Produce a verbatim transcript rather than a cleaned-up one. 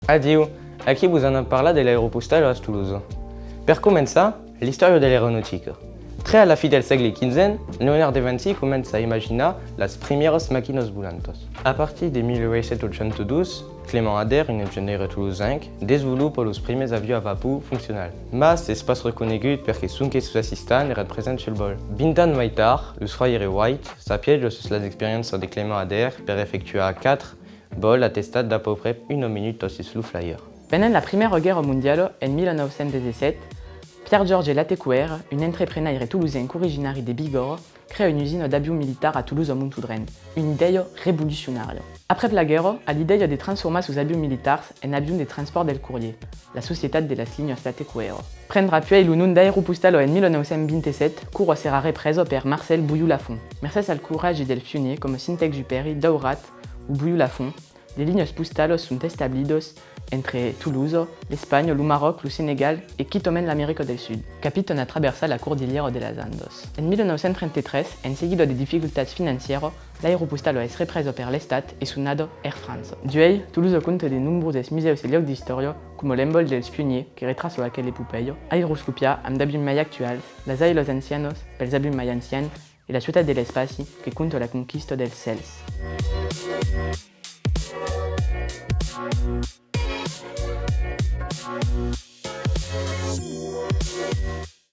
Adiu! Aquí vos anam parlar de l'aeropostal a Tolosa. Per començar, l'istòria de l'aeronautica. Tre a la fin del sègle quinze, Leonard de Vinci comença a imaginar las primièras maquinas volantas. A partir de mil uèit cents ochanta dos, Clément Ader, un engenhaire tolosenc, desvolopa los primièrs avions a vapor foncionals. Mas es pas reconegut perque sonque sos assistants èran presents sul vòl. Vint ans mai tard, los fraires Wright s'apièjan sus las experiéncias de Clément Ader per efectuar quatre vòls a testat d'à pauc près una minuta sus lo flyer. Pendent la Primièra Guèrra Mondiala, en mil nòu cents dètz-e-sèt, Pierre-Georges Latécoère, un entreprenaire tolosenc originari de Bigòrra, crea una usina d'avions militars a Tolosa-Montodrent, una idèia revolucionària. Aprèp la guèrra, a l'idèia de transformar sos avions militars en avions de transpòrt del corrièr, la Societat de las Linhas Latécoère. Prendrà puèi lo nom d'Aéropostale en mil nòu cents vint-e-sèt, quora serà represa per Marcel Bouillou-Lafont. Mercés al coratge del pionièr coma Saint-Exupéry, Daurat o Bouillou-Lafont, de linhas postalas son establidas entre Tolosa, l'Espanha, lo Maròc, lo Senegal e quitament l'America del Sud. Capitan a traversar la cordilhèra de las Andas. En mil nòu cents trenta-tres, en seguida de dificultats financièras, l'Aéropostale es represa per l'Estat e sonada Air France. Duèi, Tolosa compta de nombroses musèus e luòcs d'istòria, coma l'envòl dels pionièrs que retraça aquela epopèia, aeroscopiat amb d'avions mai actuals, las ailas ancianas pels avions mai ancians e la Ciutat de l'Espaci que conta la conquista dels cèls.